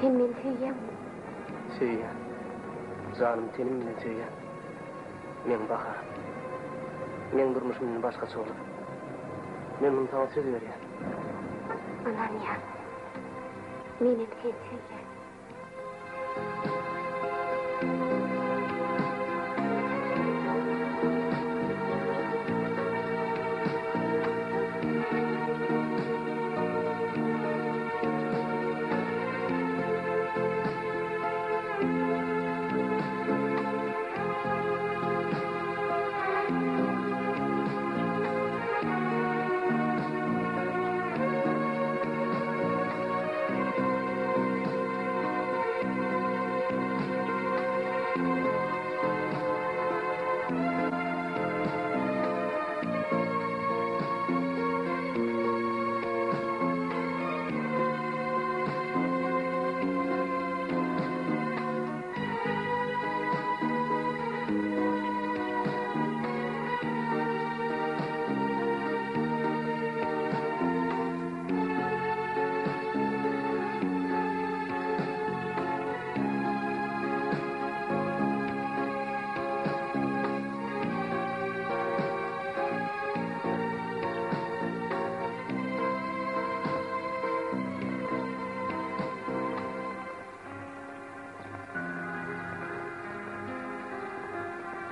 Sen meni söýýäňmi? Söýýän. Janym tenim bilen söýýän. Meň Baharym. Meň durmuşym indi başgaça bolar. Men muny saňa söz berýän. Ynanýan. Menem seni söýýän.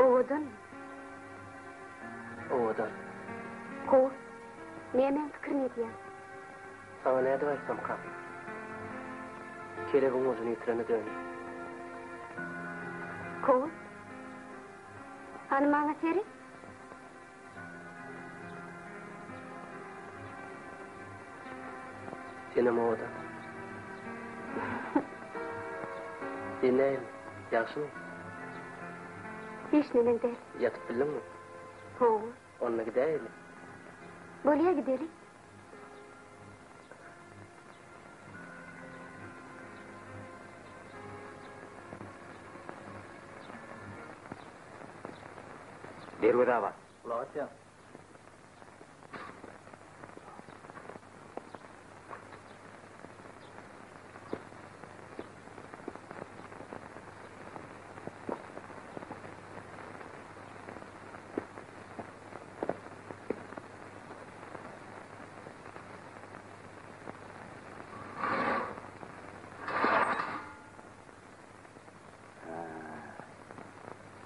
Owadanmy? Owadan. Gowy. Nämäň pikirini edýäň? Saňa nädip aýtsamkam? Kelebiň ujuny ýitirene döndi. Kowus. Hany maňa seret. Senem owadan. Sen nähili? Ýagşymy? Hiç neneň däl. Ýatyp bildiňmi? Hawa. Onda gidäýeli. Bolýa gideli. Derwezä bas. Gulak asýan.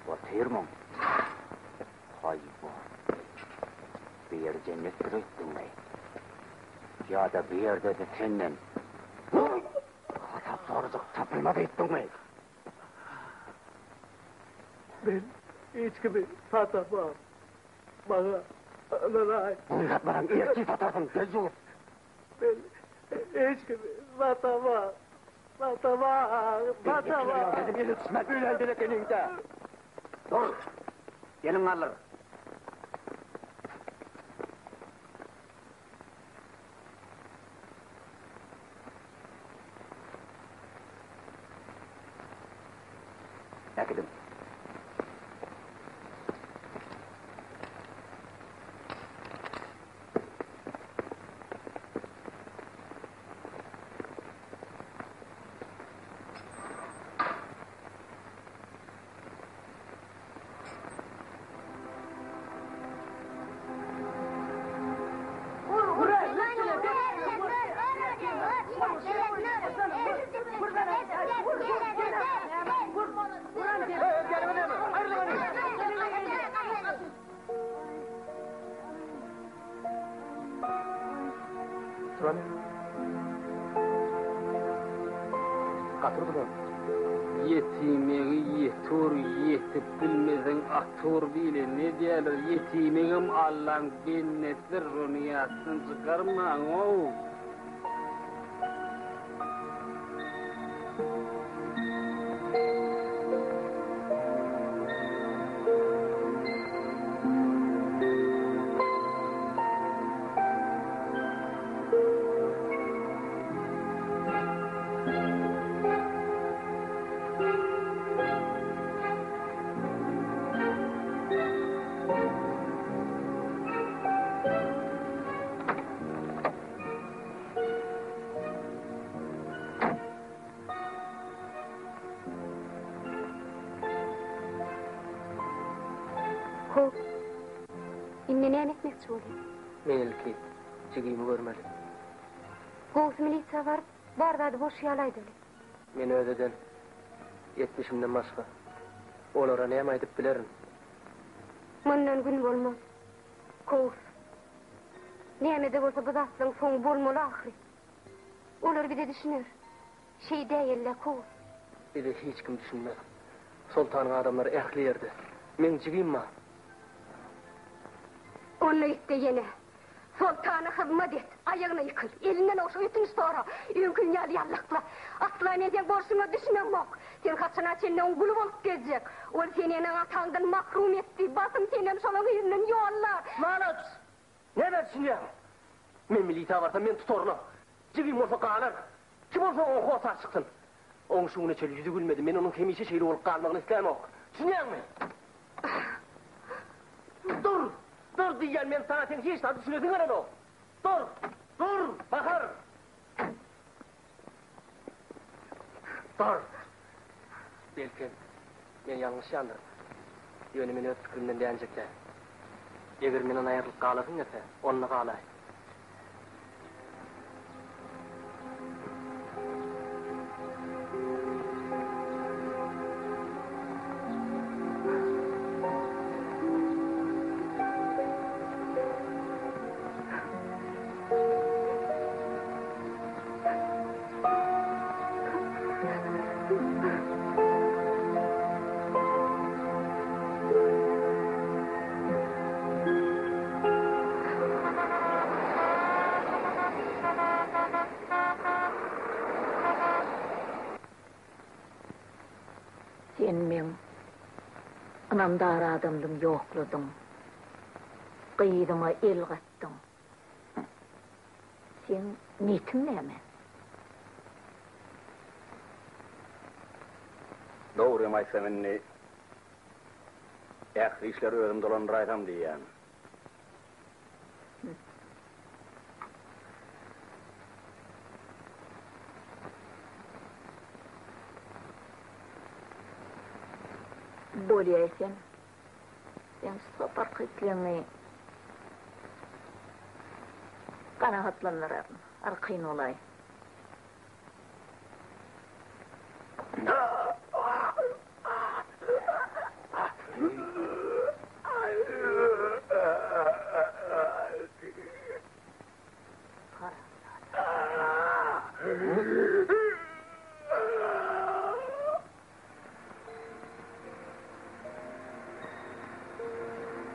Otyrmyň? Haý-bu. Bu ýer jennetdir öýtdüňmi? Ýa-da bu ýerde-de senden hasap sorajak tapylmaz öýtdüňmi? Men hiç kimi satamam. Maňa ynanaý. Bu zatlaram ertir satarsyň, deýýus. Men hiç kimi satamam. Satamam, satamam. Dedim eli düşmez öýländir ekeniňde. Dur. Gelin galdyr. Äkidiň. Ýetimegi ýetur, ýetip bilmeseň atur diýlen. Ne diýerler, ýetimegem Allaň bendesidir, şony ýatdan çykarmaň-ow. Hop. Indi näme etmekçi bolýaň? Men ilki jigimi görmeli. Gowusy milisiýa baryp, bar zady boş ýaly aýdaly. Men öz eden etmişimden başga olara näme aýdyp bilerin? Mundan gün bolmaz. Kowus. Näme-de bolsa bu zatlaryň soňy bolmaly ahyry. Olar bize düşüner. Şeý däýeli-dä, Kowus. Bize hiç kim düşünmez. Soltanyň adamlary ähli ýerde. Meň jigim bar. Onda git-de ýene Soltana hyzmat et, aýagyna ýykyl, elinden ogşa, ötünç sora, öňküň ýaly ýallakla. Asla men seň bolşuňa düşünemok. Sen haçana çenli oň guly bolup gezjek? Ol seni eneň-ataňdan mahrum etdi, basym senem şolaň yzyndan ýollar. Nalaç! Näme düşünýäň? Men milisiýa barsam meni tutarlar. Jigim bolsa galar. Kim bolsa oňa hossar çyksyn. Oň şu güne çenli ýüzi gülmedi, men onuň hemişe şeýle bolup galmagyny islämok. Düşünýäňmi? Dur! Dur diýýän men saňa sen hiç zat düşünesiň gelenok. Dur! Dur! Bahar! Dur! Belkem, men ýalňyşýandyryn. Ýöne men öz pikirimden dänjek däl. Eger menden aýrylyp galasyň gelse, onda galaý. Sen meň ynamdar adamdym ýokladyň. Gyzyma el gatdyň. Seň niýetiň näme? Dogrymy aýtsam indi ähli işleri özüm dolandyraýsam diýýän. Bolýa eken. Seň saparky islegiňi kanagatlandyraryn. Arkaýyn bolaý.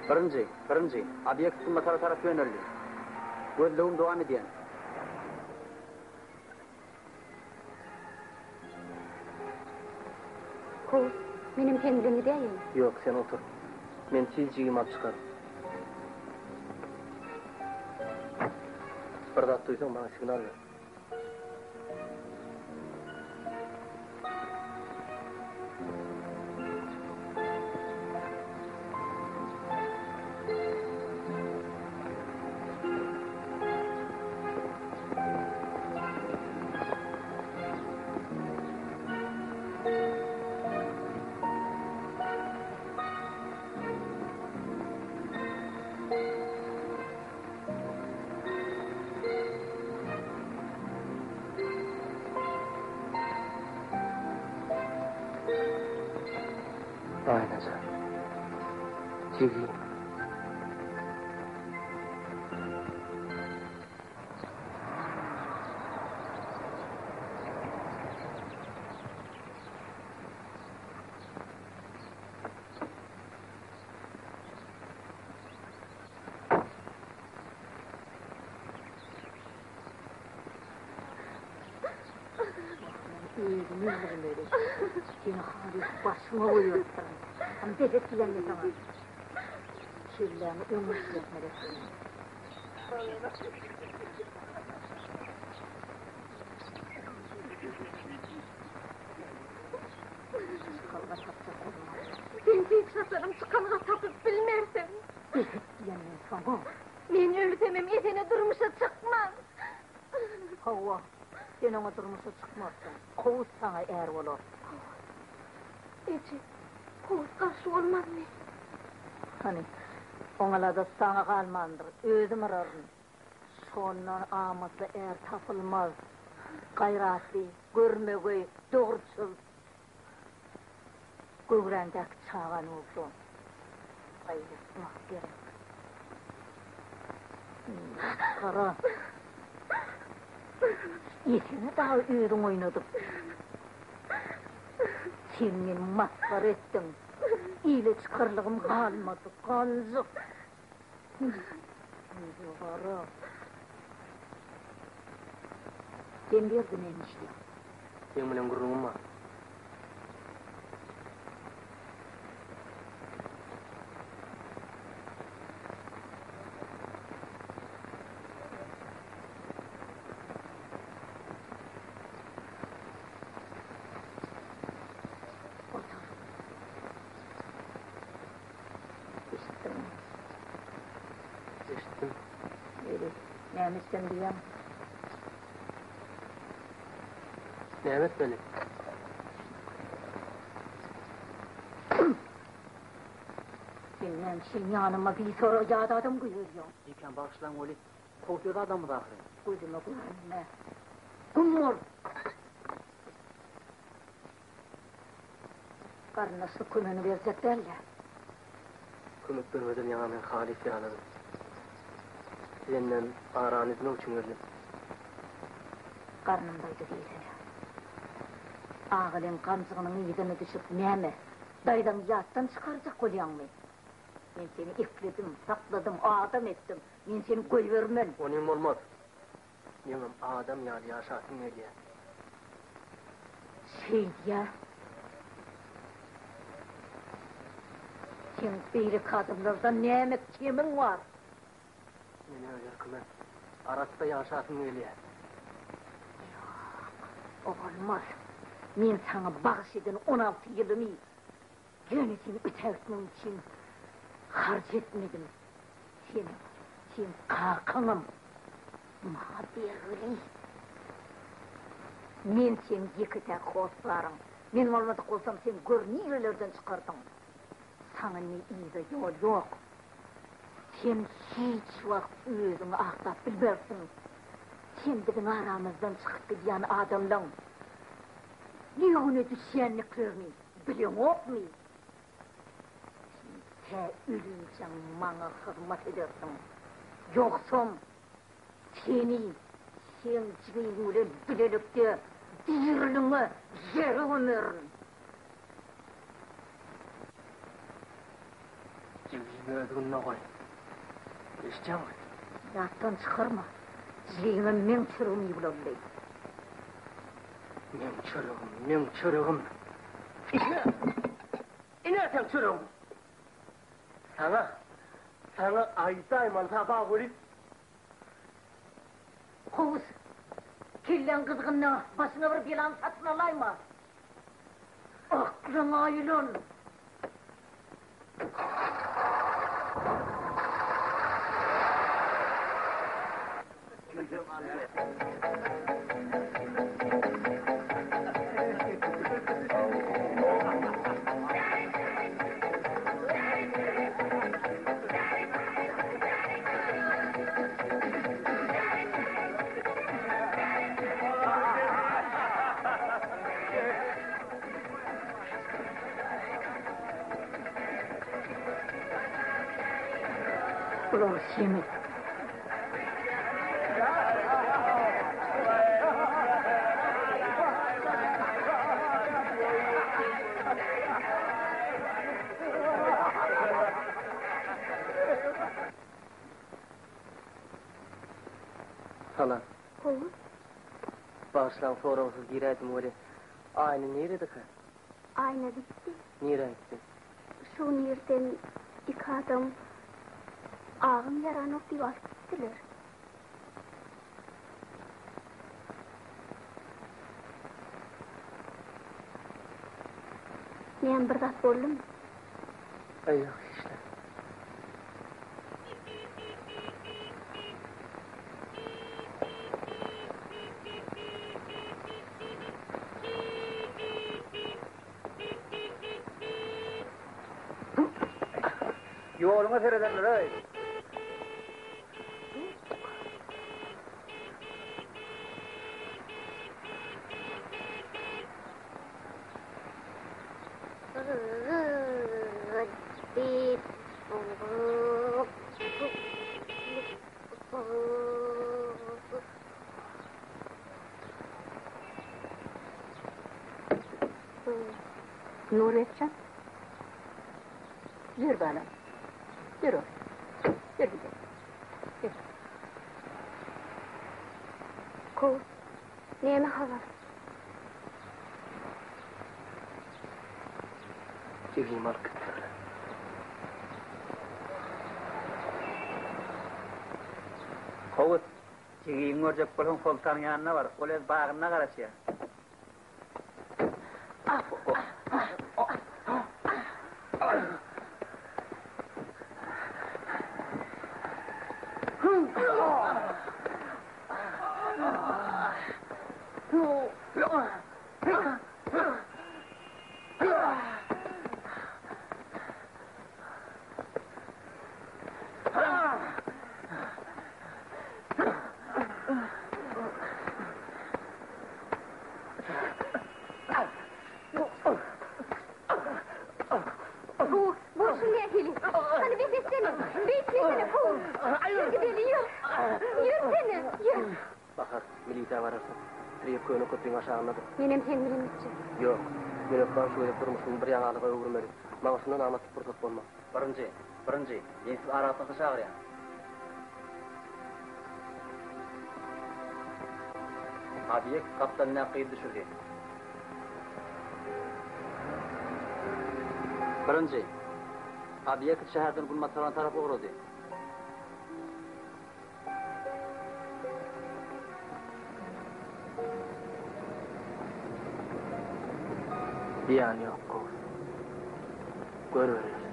Birinji, birinji, obýekt günbatara tarap ýöneldi. Gözlegim dowam edýän. Kowus, menem seň bilen gidäýeýin. Ýok, sen otur. Men tiz jigimi alyp çykaryn. Bir zat duýsaň, maňa signal ber. Aýnaja. Jigim. Özümi öldürmeli. Seni halys başyma goýberipdirin. Hany bes et diýýän men saňa. Kelläňi öňe işletmeli ekeniň. Çykalga tapjak bolma. Sen hiç haçanam çykalga tapyp bilmersiň. Bes et diýýän men saňa. Men ölsemem Esene durmuşa çykman. Hawa, sen oňa durmuşa çykmarsyň. Kowus saňa är bolar. Kowus? Eje, Kowus garşy bolmazmy? Hany, oň aladasy saňa galmandyr, özüm yraryn. Şondan amatly är tapylmaz. Gaýratly, görmegeý, dogruçyl. Göwräňdäki çagany bolsa gaýgytmak gerek. Masgara. Ýesene dagy özüň oýnadyp. Sen meni masgara etdiň. Ile çykarlygym galmady, ganjyk. Ýüzi gara. Sen bu ýerde näme işleýäň? Seň bilen gürrüňim bar. Otur. Eşitdiňmi? Eşitdim. Ýeri, näme etsem diýýäň? Näme etmeli? Sen näme üçin ýanyma bisorag ýat adam goýberýäň? Bikäm bagyşlaň weli, kolhoz adamyz ahyryn. Gözüme görünme. Güm bol! Garyndaşlyk kömegini berjek däl-dä. Kömek bermeden ýaňa men halys ýaladym. Senden arany üzmek üçin geldim. Garnym doýdy diýsene. Agalyň ganjygynyň yzyna düşüp näme, daýzaňy ýatdan çykarjak bolýaňmy? Men seni ekledim, sakladym, adam etdim. Men seni goýbermen. Onym bolmaz. Meňem adam ýaly ýaşasym gelýär. Şeýdýä. Seň beýleki adamlardan näme kemiň bar? Men öz erkime, arassa ýaşasym gelýär. Ýok, o bolmaz. Men saňa bagyş eden 16 ýylymy ýöne seni ötägitmek üçin harç etmedim. Senem, seň kakaňam maňa bergili. Men seň ýeke-täk hossaryň. Men bolmadyk bolsam, sen gör nirelerden çykardyň. Saňa indi yza ýol ýok. Sen hiç wagt özüňi aklap bilmersiň. Sen biziň aramyzdan çykyp gidýän adamlaň ne güne düşýändiklerini bileňokmy? Sen tä ölinçäň maňa hyzmat edersiň. Ýogsam, seni seň jigiň bilen bilelikde diriliňe ýere gömerin. Jigimi öz gününe goý. Eşidýäňmi? Ýatdan çykarma, jigiňem meň çöregim ýuwlandy. Meň çöregim, meň çöregim. Ine! Ine seň çöregiň! Saňa, saňa aýdaýmaly sapak welin. Kowus, kelläň gyzgynda başyňa bir belany satyn alaýma. Aklyňa aýlan! Bular semiz. Salam. Gowy. Bagyşlaň soragsyz giräýdim weli. Aýna niredekä? Aýna gitdi. Nirä gitdi? Şu gün irden iki adam agym ýaranok diýip alyp gitdiler. Näme bir zat boldumy? Aý ýok hiç zat. Ýoluňa serederler-eý. Nuretjan. Ýör balam. Ýör oglum. Ýör gidelim. Ýör. Kowus, näme habar? Jigimi alyp gitdiler. Kowus, jigiňi görjek bolsaň soltanyň ýanyna bar. Ol öz bagynda garaşýar. Bu, bolşuň nähili? Hany bes etsene! Beýtmesene, Kowus! Ýör gideli, ýör! Ýörsene, ýör! Bahar, milisiýa bararsyň. Tirýek köne köpriň aşagyndadyr. Menem seň bilen gitjek. Ýok, men hökman şu gezek durmuşymy bir ýaňalyga öwürmeli. Maňa şundan amatly pursat bolmaz. Birinji, birinji, men sizi aragatnaşyga çagyrýan. Obýekt gapdalyndaky gyzy düşürdi. Birinji, obýekt şäherden günbatarana tarap ugrady. Zyýany ýok, gowusy. Görübereris.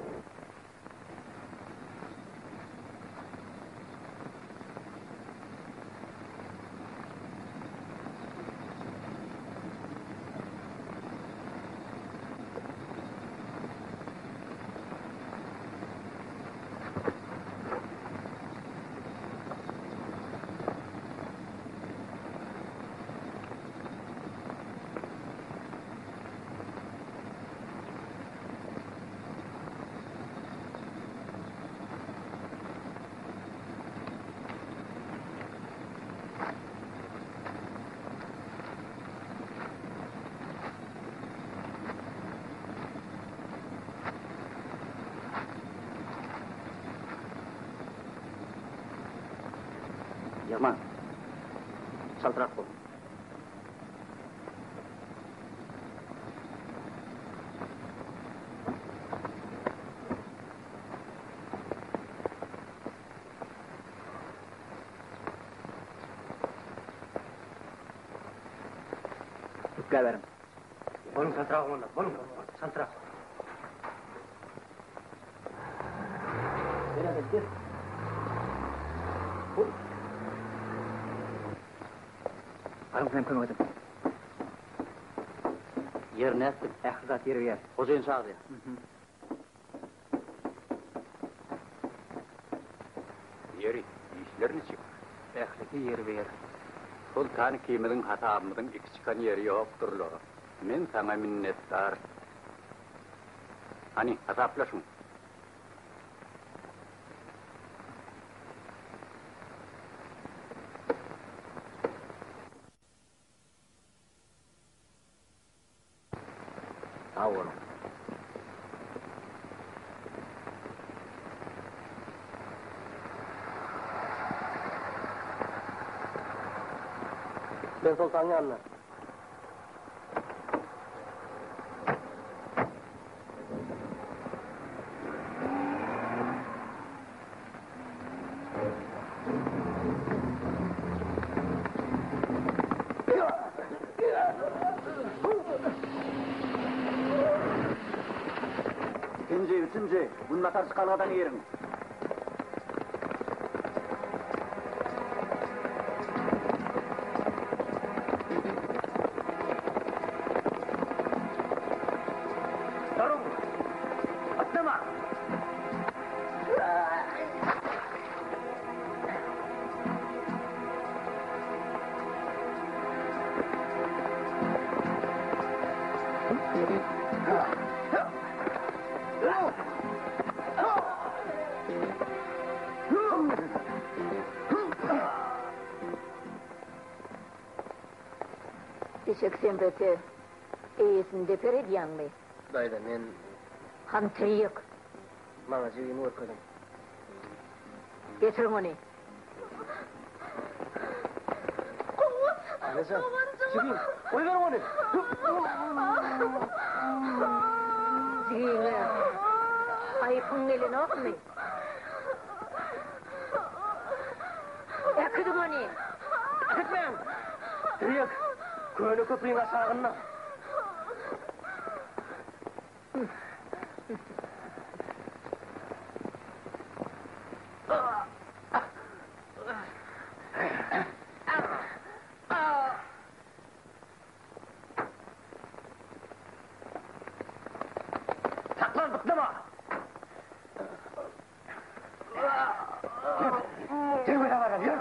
Ýygman. Çaltrak bol. Ýükläberiň. Boluň çaltrak oglanlar, boluň, çaltrak. Gel hadi, gel. Baryň sizem kömek ediň. Ýer nätdik, ähli zat ýerbe-ýer. Hojaýyn çagyrýar. Ýeri, işler niçik? Ählisi ýerbe-ýer. Soltan ikimiziň hasabymyzyň iki çykan ýeri ýokdur-la. Men saňa minnetdar. Hany, hasaplaşyň. Sag boluň. Men Soltanyň ýanyna. Ikinji, üçünji, günbatar çykalgadan giriň. Duruň! Atlama! Eşek sen bete eýesini deper edýäňmi? Daýza, men... Hany tirýek. Maňa jigimi görkeziň. Getiriň ony. Anajan, jigim, goýberiň ony! Jigiňe haýpyň gelenokmy? Äkidiň ony! Äkitmäň! Tirýek, köne köprüň aşagynda. Saklan, bytlama! Derweze baran, ýör!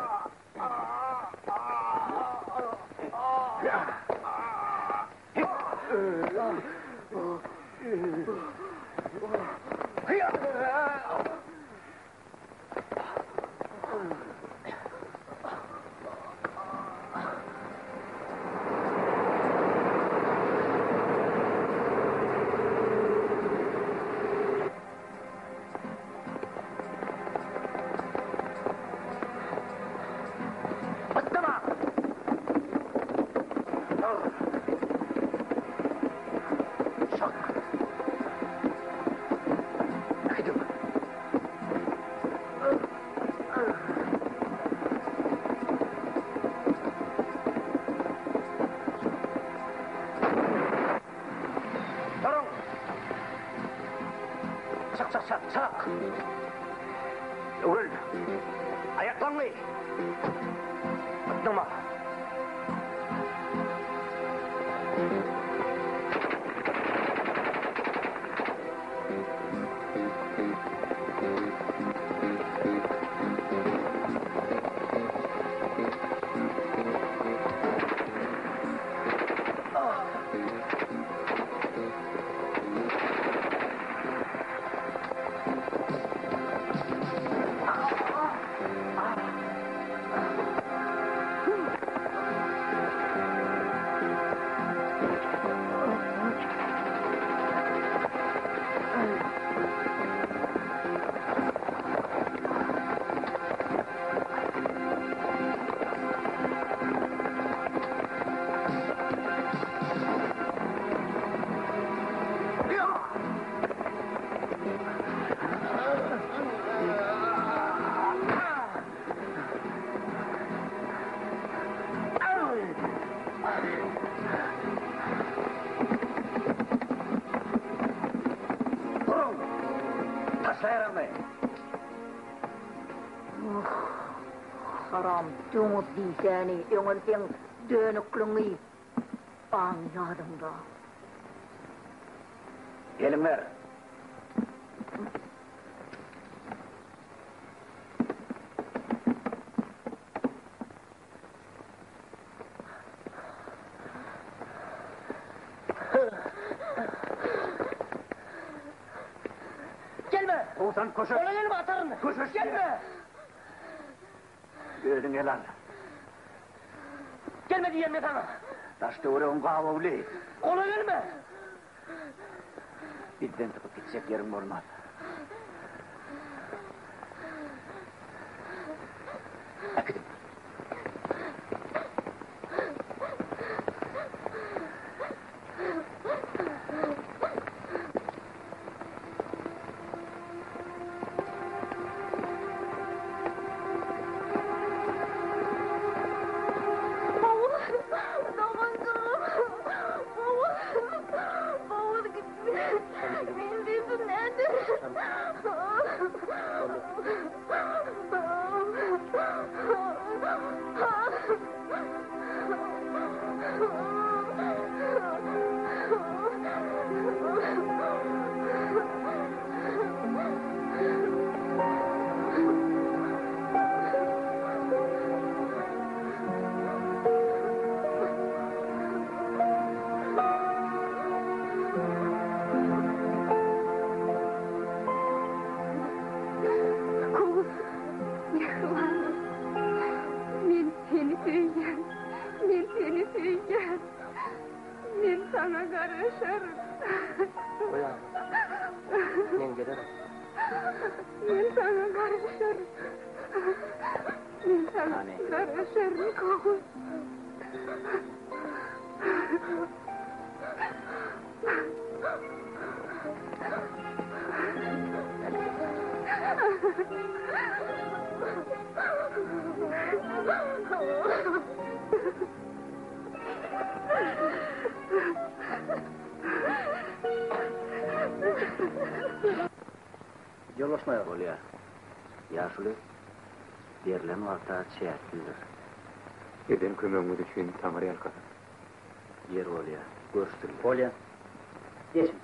Bytlama! Dur! Şak! Äkidiň! Duruň! Çak, çak, çak, çak! Öwrül! Aýaklaňy! Bytlama! Duruň! Taşla ýaragyny! Haram doňuz diýsäni, öňem seň dönükligiňi aň ýadyňda. Eliňi ber! Gelme! Kowsan köşeş. Ola gelme ataryn. Köşeş. Gelme! Özüň el al. Gelme diýen men saňa. Daş töweregiň gabawly. Ola gelme! Bizden sypyp gitjek ýeriň bolmaz. Äkidiň. Men saňa garaşaryn. Men saňa garaşaryn, Kowus. Ýollaşmaýar bolýar. Ýaşuly, berlen wagta çäklidir. Eden kömegiňiz üçin Taňry ýalkasyn. Ýer bolýar. Görüşdirýär. Bolýar. Geçiň.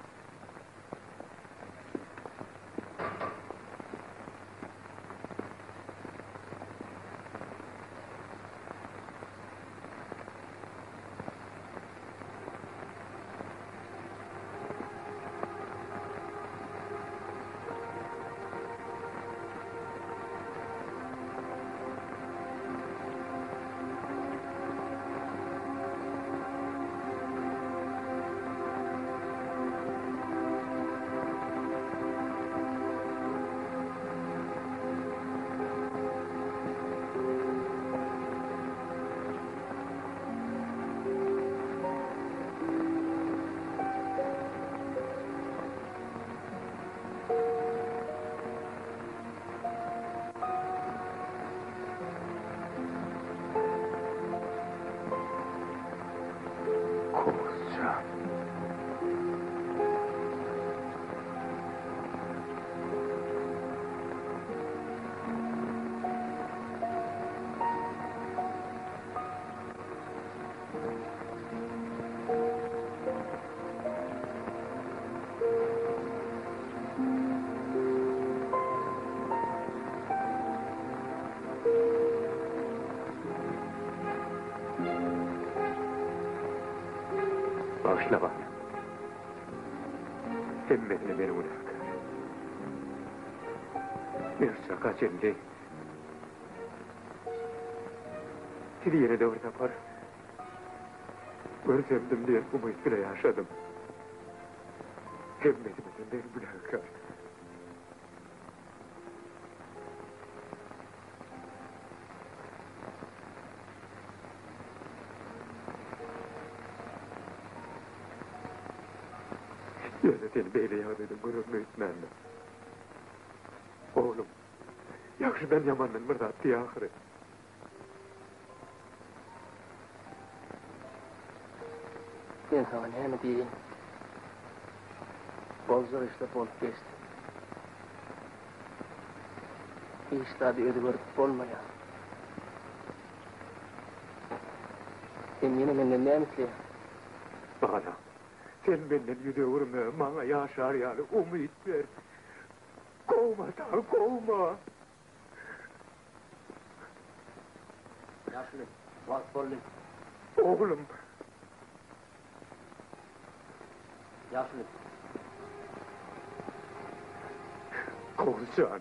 Kowusjan. Bagyşla balam. Hemmesine men günäkär. Men şu çaka çenli sizi ýene-de bir sapar görsemdim diýen umyt bile ýaşadym. Hemmesine-de men günäkär. Ýöne seni beýle ýagdaýda görerin öýtmändim. Oglum, ýagşydan ýamandan bir zat diý ahyry. Men saňa näme diýeýin? Boljak işler bolup geçdi. Hiç zady özgerdip bolmaýar. Sen ýene menden näme isleýäň? Balam, sen menden ýüz öwürme, maňa ýaşar ýaly umyt ber. Kowma dagy, kowma! Ýaşuly, wagt boldy. Oglum. Ýaşuly. Kowus jan.